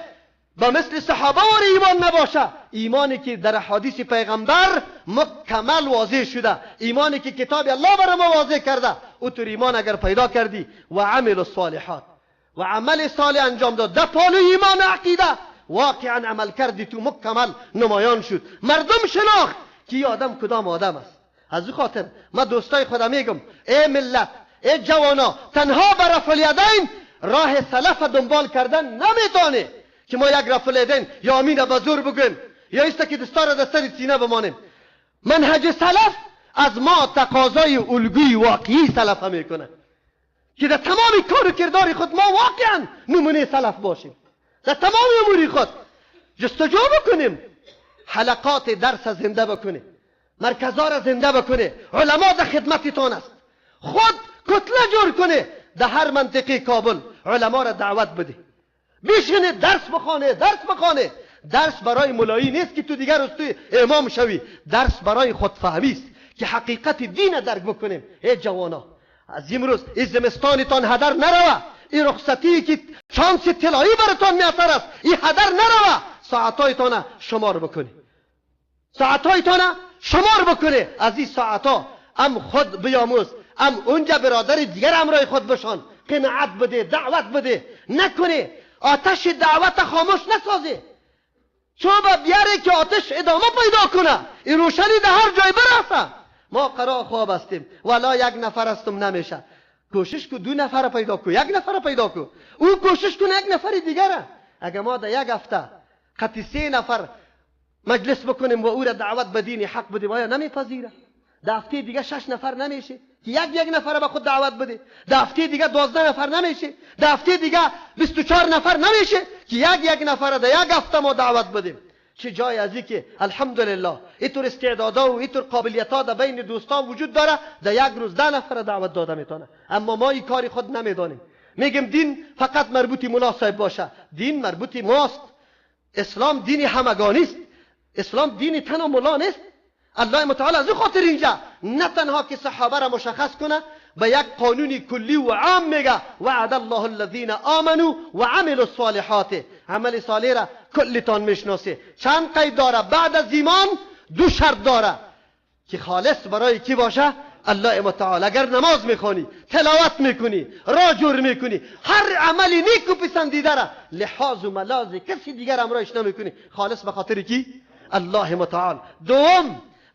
با مثل صحابه وار ایمان نباشه، ایمانی که در حدیث پیغمبر مکمل واضح شده، ایمانی که کتاب الله برای ما واضح کرده، او تو ایمان اگر پیدا کردی و عمل الصالحات و عمل صالح انجام داد، در پالو ایمان عقیده واقعا عمل کردی، تو مکمل نمایان شد، مردم شناخت که این آدم کدام آدم است. از او خاطر ما دوستای خودم میگم ای ملت، ای جوانا، تنها بر رفع الیدین راه سلف دنبال کردن نمیتونه که ما یک رفع الیدین یا آمین به زور بگویم یا ایست که دستار در سر سینه بمانیم. منهج سلف از ما تقاضای الگوی واقعی سلف میکنه که در تمام کار و کردار خود ما واقعا نمونه سلف باشیم. در تمام امور خود جستجو بکنیم، حلقات درس زنده بکنه، مرکزها را زنده بکنه، علما در خدمتتان است. خود کتله جور کنه در هر منطقه کابل، علما را دعوت بده، بشینه درس بخوانه، درس بخوانه. درس برای ملایی نیست که تو دیگر از تو امام شوی، درس برای خودفهمی است که حقیقت دین درک بکنیم. ای جوانا، از امروز این زمستانتان هدر نروه، این رخصتی که شانس طلایی براتان میسر است این هدر نروه. ساعتایتان شمار بکنی، ساعتایتان شمار بکنه. از این ساعتا ام خود بیاموز، ام اونجا برادر دیگر امرای خود بشان، قناعت بده، دعوت بده. نکنه آتش دعوت خاموش نسازه، چوب بیاره که آتش ادامه پیدا کنه، این روشنی در هر جای برسه. ما قرار خواب هستیم، ولا یک نفر هستم نمیشه. کوشش کو دو نفر پیدا کو، یک نفر پیدا کو، او کوشش کنه یک نفر دیگره. اگه ما در یک هفته قطعی 3 نفر مجلس بکنیم و او را دعوت به دین حق بدیم، آیا نمیپذیره؟ در هفته دیگه 6 نفر نمیشه که یک نفر به خود دعوت بده. در هفته دیگه 12 نفر نمیشه، در هفته دیگه 24 نفر نمیشه که یک نفر در یک هفته ما دعوت بدیم. چه جای از که الحمدلله اینطور استعدادا و اینطور قابلیت‌ها در بین دوستان وجود داره، در یک روز 10 نفر دعوت داده میتونه. اما ما این کاری خود نمیدانیم. میگیم دین فقط مربوط ملا صاحب باشه. دین مربوط ماست. اسلام دین همگانی است. اسلام دین تنها ملا نیست. الله متعال از خاطر اینجا نه تنها که صحابه را مشخص کنه، به یک قانون کلی و عام میگه وعد الله الذین آمنوا و عملوا الصالحات. عمل صالح را کلتان میشناسه. چند قید داره؟ بعد از ایمان 2 شرط داره که خالص برای کی باشه؟ الله متعال. اگر نماز میخوانی، تلاوت میکنی، راه جور میکنی، هر عمل نیک و پسندیده را لحاظ و ملاز کسی دیگر امرایش نمیکنی، خالص به خاطر کی؟ الله متعال.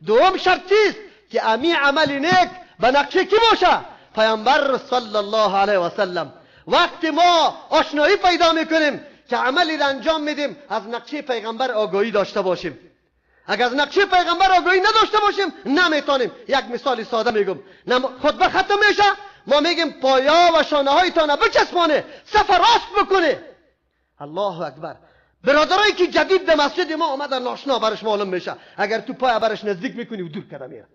دوم شرط چیست؟ که امی عمل نیک به نقشه کی باشه؟ پیامبر صلی الله علیه و سلم. وقتی ما آشنایی پیدا میکنیم که عملی را انجام میدیم، از نقشه پیغمبر آگاهی داشته باشیم. اگر از نقشه پیغمبر آگاهی نداشته باشیم نمیتونیم. یک مثال ساده میگم، خطبه ختم میشه، ما میگیم پایا و شانه هایتان بچسبانه، صف راست بکنه. الله اکبر. برادرایی که جدید در مسجد ما آمدن ناشنا برش معلوم میشه، اگر تو پای برش نزدیک میکنی او دور کده میره،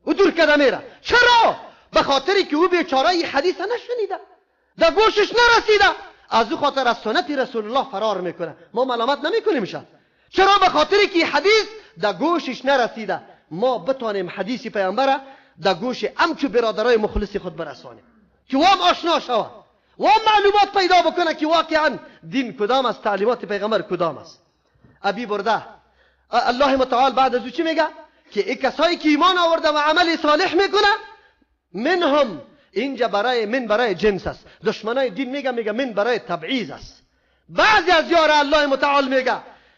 او دور کده میره. چرا؟ به خاطری که او بیچاره این حدیث نشنیده، در گوشش نرسیده، از او خاطر از سنت رسول الله فرار میکنه. ما ملامت نمیکنیم شد. چرا؟ به خاطری که حدیث در گوشش نرسیده. ما بتانیم حدیث پیامبر در گوش امچو برادرای مخلص خود برسانیم که وام آشنا شود، وام معلومات پیدا بکنه که واقعا دین کدام است، تعلیمات پیغمبر کدام است. ابی برده الله متعال بعد از او چی میگه؟ که ای کسایی که ایمان آورده و عمل صالح میکنه، منهم، اینجا برای من برای جنس است. دشمنای دین میگه من برای تبعیض است. بعضی از یار الله متعال میگه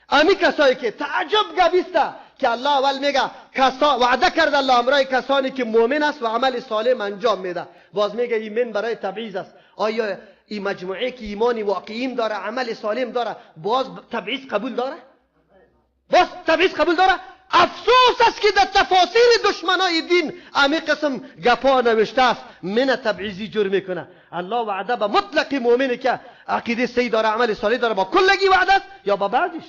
امی کسایی که تعجب گبیسته که الله اول میگه کسا وعده کرده الله امرای کسانی که مؤمن است و عمل صالح انجام میده، باز میگه این من برای تبعیض است. آیا این مجموعه که ایمان واقعی داره، عمل سالم داره، باز تبعیض قبول داره؟ باز تبعیض قبول داره؟ افسوس است که در تفاسیر دشمنای دین امی قسم گپا نوشته است، من تبعیضی جور میکنه. الله وعده به مطلق مؤمنی که عقیده صحیح داره، عمل صالح داره، با کلگی وعده است یا با بعضیش؟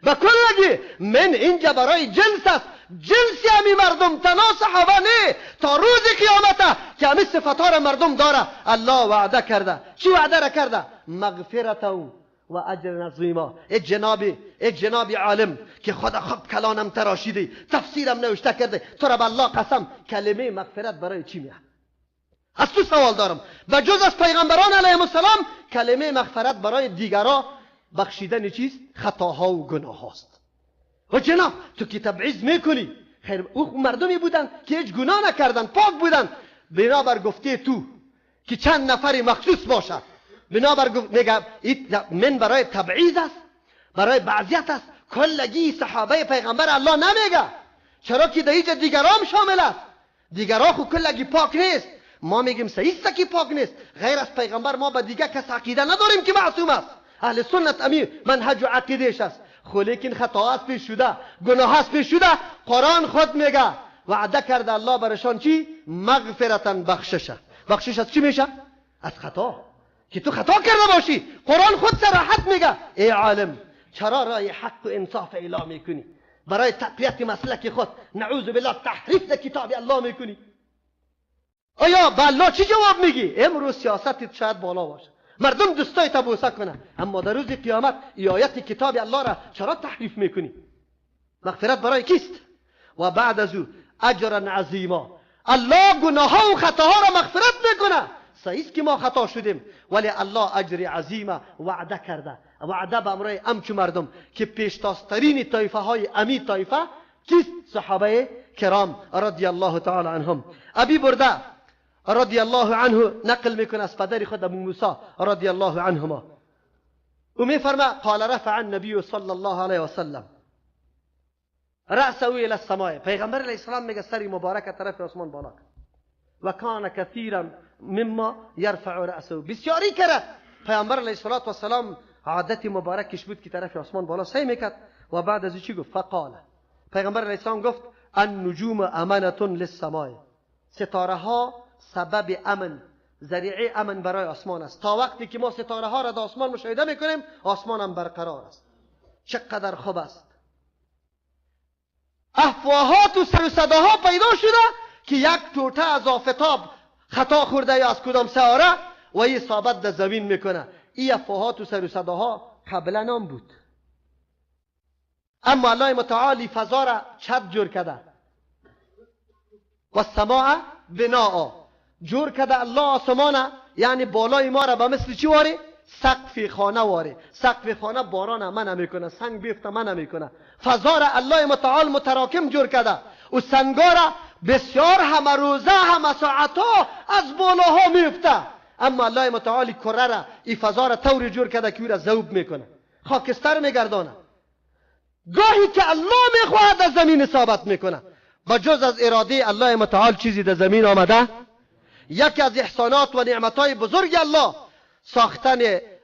با کلگی. من اینجا برای جنس است، جنسی همی مردم تنها صحابه نه، تا روز قیامت که همی صفتها را مردم داره. الله وعده کرده. چی وعده را کرده؟ مغفرت و اجر عظیما. ای جنابی، ای جنابی عالم که خدا خوب کلانم تراشیده، تفسیرم نوشته کرده، تو را به الله قسم کلمه مغفرت برای چی میاد؟ از تو سوال دارم. به جز از پیغمبران علیهم السلام کلمه مغفرت برای دیگرا بخشیدن چیست؟ خطاها و گناه هاست. و جناب تو که تبعیض میکنی، خیر او مردمی بودن که هیچ گناه نکردن، پاک بودن، بنابر گفته تو که چند نفری مخصوص باشد، بنابر گفت میگه من برای تبعیض است، برای بعضیت است. کلگی صحابه پیغمبر الله نمیگه، چرا که در اینجا دیگرام شامل است. دیگرا خو کلگی پاک نیست. ما میگیم صحیح است که پاک نیست، غیر از پیغمبر ما به دیگه کس عقیده نداریم که معصوم است. اهل سنت امیر منهج و عقیدهش است. خو لیکن خطا است پیش شده، گناه است پیش شده. قرآن خود میگه وعده کرده الله برشان چی؟ مغفرتا، بخششه. بخشش از چی میشه؟ از خطا. که تو خطا کرده باشی، قرآن خود صراحت میگه ای عالم چرا رای حق و انصاف اعلام میکنی؟ برای تقویت مسلک خود نعوذ بالله تحریف در کتاب الله میکنی. آیا به الله چی جواب میگی؟ امروز سیاستت شاید بالا باشه، مردم دوستای تا بوسه کنه، اما در روز قیامت آیت کتاب الله را چرا تحریف میکنی؟ مغفرت برای کیست؟ و بعد از او اجرا عظیما، الله گناه ها و خطاها را مغفرت میکنه. صحیح که ما خطا شدیم، ولی الله اجر عظیمه وعده کرده. وعده به امرای امچو مردم که پیشتازترین طایفه های امی طایفه کیست؟ صحابه کرام رضی الله تعالی عنهم. ابی برده رضی الله عنه نقل میکنه از پدر خود ابو موسی رضی الله عنهما، او میفرما قال رفع النبی صلی الله علیه وسلم رأسه الى السماء، پیغمبر علیه السلام میگه سری مبارک طرف آسمان بالا کرد. و کان کثیرا مما یرفع رأسه، بسیاری کرد پیامبر علیه الصلاة والسلام عادت مبارکش بود که طرف آسمان بالا سعی میکرد. و بعد از چی گفت؟ فقال، پیغمبر علیه السلام گفت النجوم امانة للسماء، ستاره ها سبب امن، ذریعه امن برای آسمان است. تا وقتی که ما ستاره ها را در آسمان مشاهده میکنیم، آسمان هم برقرار است. چقدر خوب است. افواهات و سر و صداها پیدا شده که یک توته از آفتاب خطا خورده یا از کدام سیاره و این اصابت در زمین میکنه. این افواهات و سر و صداها قبلا هم بود، اما الله متعالی فضا را چت جور کرده و السماء بناء، جور کرده الله آسمان، یعنی بالای ما را به مثل چی واره؟ سقف خانه واره. سقف خانه باران منع میکنه، سنگ بیفته منع میکنه. فضا را الله متعال متراکم جور کرده و سنگا را بسیار همه روزه همه ساعتها از بالاها میفته، اما الله متعالی کره را، این فضا را طوری جور کرده که او را ذوب میکنه، خاکستر میگردانه. گاهی که الله میخواهد از زمین اصابت میکنه، با جز از اراده الله متعال چیزی در زمین آمده. یکی از احسانات و نعمتهای بزرگ الله ساختن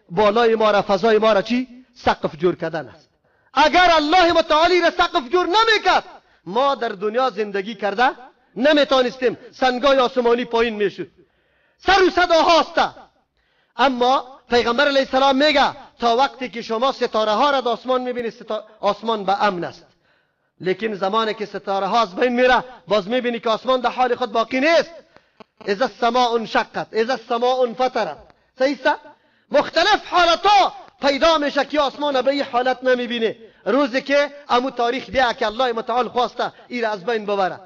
بالای ما را، فضای ما را چی؟ سقف جور کردن است. اگر الله متعالی را سقف جور نمیکرد، ما در دنیا زندگی کرده نمیتانستیم. سنگای آسمانی پایین میشد، سر و صدا هاسته. اما پیغمبر علیه السلام میگه تا وقتی که شما ستاره ها را در آسمان میبینید، آسمان به امن است. لیکن زمانی که ستاره ها از بین میره، باز میبینی که آسمان در حال خود باقی نیست. اذا السماء انشقت، اذا السماء انفطرت. صحیح است؟ مختلف حالت ها پیدا میشه که آسمان به این حالت نمیبینه. روزی که امو تاریخ بیا که الله متعال خواسته این را از بین ببره.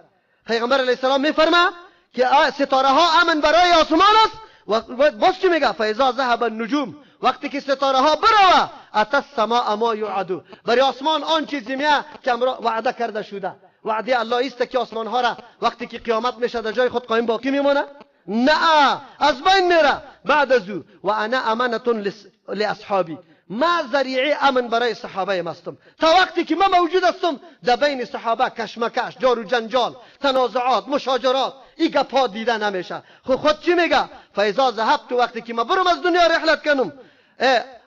پیغمبر علیه السلام میفرما که ستاره ها امن برای آسمان است. و باز چی میگه؟ فاذا ذهب النجوم، وقتی که ستاره ها بروه، اتى السماء ما یوعدو، برای آسمان آن چیزی میه که وعده کرده شده. وعده الله است که آسمان ها را وقتی که قیامت میشه در جای خود قایم باقی میمونه؟ نه، از بین میره. بعد از او و انا امانة لاصحابی، ما ذریعه امن برای صحابه هستم. تا وقتی که ما موجود هستم در بین صحابه کشمکش، جار و جنجال، تنازعات، مشاجرات، این گپ ها دیده نمیشه. خود چی میگه؟ فاذا ذهبت، وقتی که ما برم از دنیا رحلت کنم،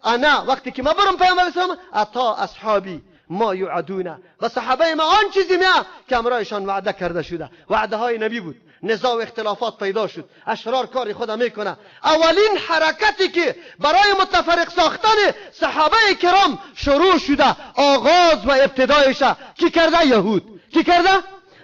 انا وقتی که ما برم پیامبر اسلام، اتا اصحابی ما یوعدونه، و صحابه ما آن چیزی میه که امرایشان وعده کرده شده. وعده های نبی بود. نزاع و اختلافات پیدا شد، اشرار کار خود میکنه. اولین حرکتی که برای متفرق ساختن صحابه کرام شروع شده، آغاز و ابتدایش کی کرده؟ یهود. کی کرده؟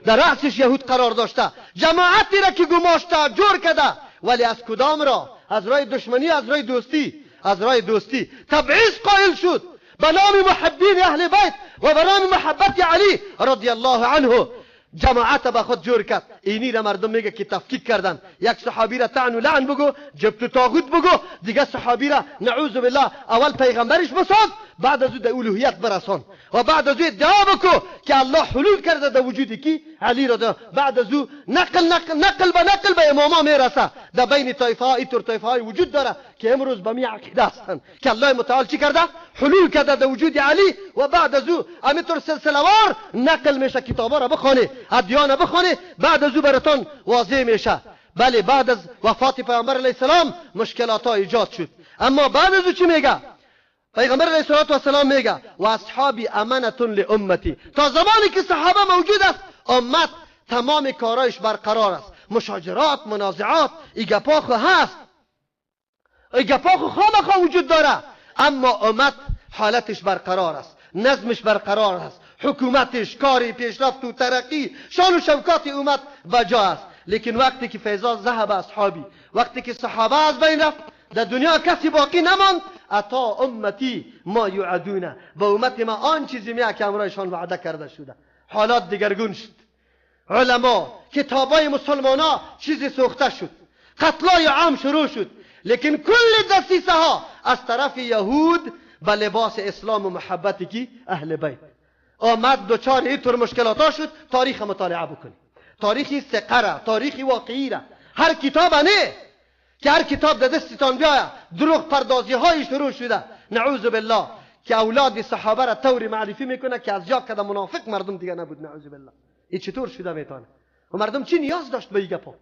در رأسش یهود قرار داشته. جماعتی را که گماشته جور کرده، ولی از کدام را؟ از راه دشمنی، از راه دوستی؟ از راه دوستی. تبعیض قائل شد به نام محبین اهل بیت و به نام محبت علی رضی الله عنه. جماعت به خود جور کرد. اینی را مردم میگه که تفکیک کردن. یک صحابی را طعن و لعن بگو، جبت و طاغوت بگو، دیگه صحابی را نعوذ بالله اول پیغمبرش بساز، بعد از او در الوهیت برسان و بعد از او ادعا بکو که الله حلول کرده در وجود کی؟ علی را. بعد از او نقل نقل نقل به نقل به اماما میرسه. در بین طایفه ها اینطور طایفه های وجود داره که امروز به می عقیده هستند که الله متعال چی کرده؟ حلول کرده در وجود علی و بعد از او همینطور سلسله وار نقل میشه. کتابا را بخوانه، ادیان بخوانه، بعد از او براتون واضح میشه. بله، بعد از وفات پیامبر علیه السلام مشکلات ها ایجاد شد. اما بعد از او چی میگه؟ پیغمبر علیه السلام میگه و اصحابی امانة لامتی، تا زمانی که صحابه موجود است امت تمام کارایش برقرار است، مشاجرات، منازعات، ای گپا خو هست، ای گپا خو خامخا وجود داره، اما امت حالتش برقرار است، نظمش برقرار است، حکومتش، کاری، پیشرفت و ترقی، شان و شوکات امت بجا است. لیکن وقتی که فیضا ذهب اصحابی، وقتی که صحابه از بین رفت، در دنیا کسی باقی نماند. اتا امتی ما یعدونه، به امت ما آن چیزی میاد که امرایشان وعده کرده شده. حالات دیگرگون شد، علما، کتابای مسلمانا چیزی سوخته شد، قتلای عام شروع شد، لیکن کل دسیسه ها از طرف یهود به لباس اسلام و محبتی کی اهل بیت آمد، دچار اینطور مشکلات ها شد. تاریخ مطالعه بکنید، تاریخی ثقه، تاریخی واقعی را، هر کتاب نه که هر کتاب در دستتان بیاید دروغ پردازی های شروع شده، نعوذ بالله، که اولاد صحابه را طوری معرفی میکنه که از یک کده منافق مردم دیگه نبود، نعوذ بالله. این چطور شده میتونه؟ و مردم چی نیاز داشت به این گپا؟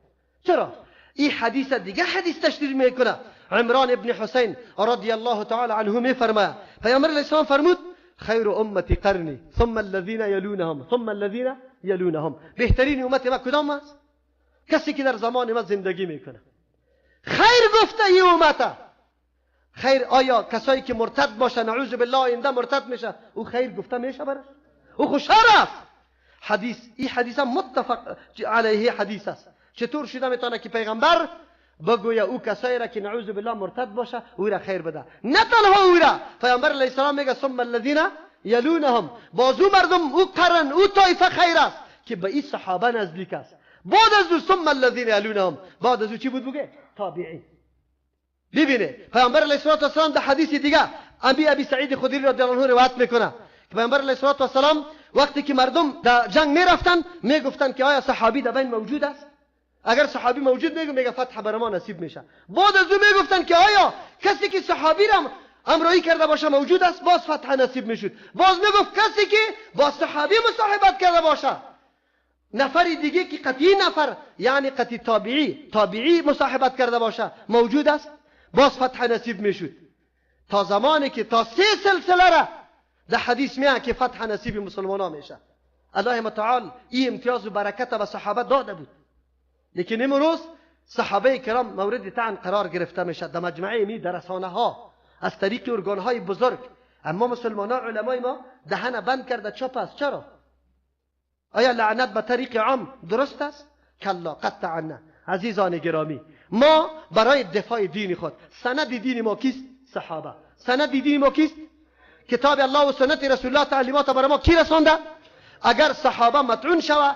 چرا؟ این حدیث دیگه حدیث تشریح میکنه. عمران ابن حسین رضی الله تعالی عنه میفرماید پیامبر علیه السلام فرمود خیر امتی قرنی ثم الذین یلونهم ثم الذین یلونهم. بهترین امت ما کدام است؟ کسی که در زمان ما زندگی میکنه. خیر گفته ای امته. خیر آیا کسایی که مرتد باشه، نعوذ بالله، آینده مرتد میشه، او خیر گفته میشه براش؟ او خو شر است. حدیث، این حدیث هم متفق علیه حدیث است. چطور شده میتونه که پیغمبر بگویا او کسایی را که نعوذ بالله مرتد باشه او را خیر بده؟ نه تنها او را، پیامبر علیه السلام میگه ثم الذین یلونهم، بازو مردم او قرن او طایفه خیر است که به این صحابه نزدیک است. بعد از او ثم الذین یلونهم، بعد از او چی بود بگه؟ تابعین. ببینه پیامبر علیه السلام در حدیث دیگه ابی سعید خدری رضی الله عنه روایت میکنه که پیامبر علیه السلام وقتی که مردم در جنگ میرفتن میگفتن که آیا صحابی در بین موجود است؟ اگر صحابی موجود میگه میگه فتح بر ما نصیب میشه. بعد از او میگفتن که آیا کسی که صحابی را امرایی کرده باشه موجود است؟ باز فتح نصیب میشد. باز میگفت کسی که با صحابی مصاحبت کرده باشه، نفری دیگه که قطعی نفر یعنی قطعی تابعی مصاحبت کرده باشه موجود است، باز فتح نصیب میشد. تا زمانی که تا سه سلسله را در حدیث میاد که فتح نصیب مسلمان ها میشه. الله متعال این امتیاز و برکت به صحابه داده بود، لیکن امروز صحابه کرام مورد طعن قرار گرفته میشه در مجمع می، در رسانه ها، از طریق ارگان های بزرگ. اما مسلمان ها علمای ما دهن بند کرده چپ است. چرا؟ آیا لعنت به طریق عام درست است؟ کلا، قطعا نه. عزیزان گرامی، ما برای دفاع دین خود، سند دین ما کیست؟ صحابه. سند دین ما کیست؟ کتاب الله و سنت رسول الله، تعلیمات برای ما کی رسانده؟ اگر صحابه مطعون شوه،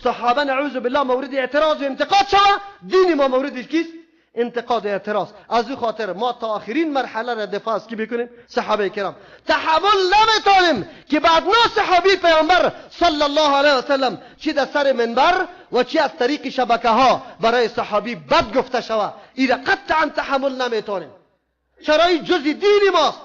صحابه نعوذ بالله مورد اعتراض و انتقاد شوه، دین ما مورد کیست؟ انتقاد و اعتراض. از او خاطر ما تا آخرین مرحله را دفاع از کی میکنیم؟ صحابه کرام. تحمل نمیتونیم که بعد نه صحابی پیامبر صلی الله علیه و سلم چی در سر منبر و چی از طریق شبکه ها برای صحابی بد گفته شوه، ایره قطعا تحمل نمیتونیم. چرا؟ این جزء دین ماست،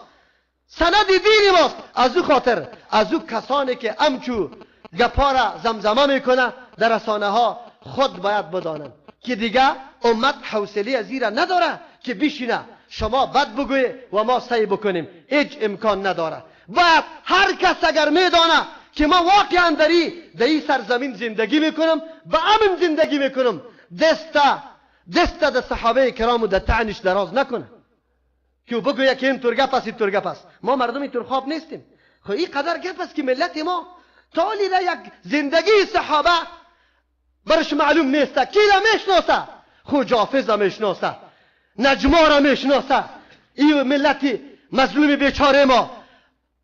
سند دین ماست. از او خاطر از او کسانی که امچو گپا را زمزمه میکنه در رسانه ها، خود باید بدانند که دیگه امت حوصله از ایره نداره که بشینه شما بد بگوی و ما سعی بکنیم، هیچ امکان نداره. باید هر کس اگر میدانه که ما واقعا در این سرزمین زندگی میکنم، به امن زندگی میکنم، دست در صحابه کرام و در طعنش دراز نکنه که بگویه که این طور گپ است، این طور گپ است. ما مردم اینطور خواب نیستیم. خب این قدر گپ است که ملت ما تا یک زندگی صحابه برش معلوم نیست، کی را میشناسه؟ خو جافظ را میشناسه، نجما را میشناسه. این ملت مظلوم بیچاره ما،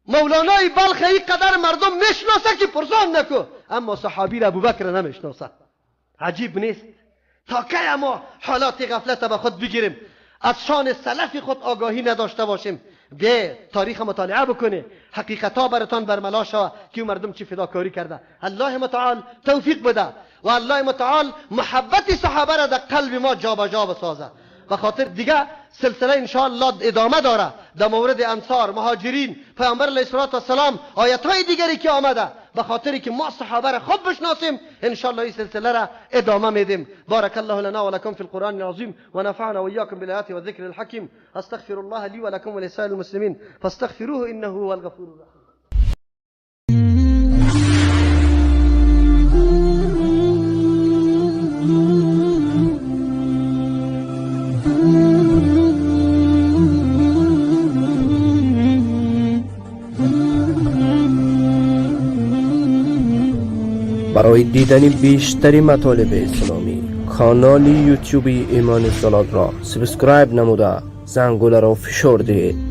مولانای بلخ این قدر مردم میشناسه که پرسان نکو، اما صحابی را ابوبکر را نمیشناسه. عجیب نیست؟ تا کی ما حالات غفلت به خود بگیریم، از شان سلف خود آگاهی نداشته باشیم؟ به تاریخ مطالعه بکنه، حقیقت ها براتان برملا شوه که مردم چی فداکاری کرده. الله متعال توفیق بده و الله متعال محبت صحابه را در قلب ما جابجا بسازه. به خاطر دیگه سلسله انشاءالله ادامه داره در مورد انصار، مهاجرین، پیامبر علیه السلام، آیت های دیگری که آمده. به خاطری که ما صحابه را خوب بشناسیم انشاءالله این سلسله را ادامه میدیم. بارک الله لنا ولكم في القرآن العظیم و نفعنا وإياكم بالآيات والذكر الحكيم. استغفر الله لي ولكم ولسائر المسلمين فاستغفروه انه هو الغفور الرحيم. برای دیدن بیشتر مطالب اسلامی کانال یوتیوب ایمان زلال را subscribe نموده زنگوله را فشار دهید.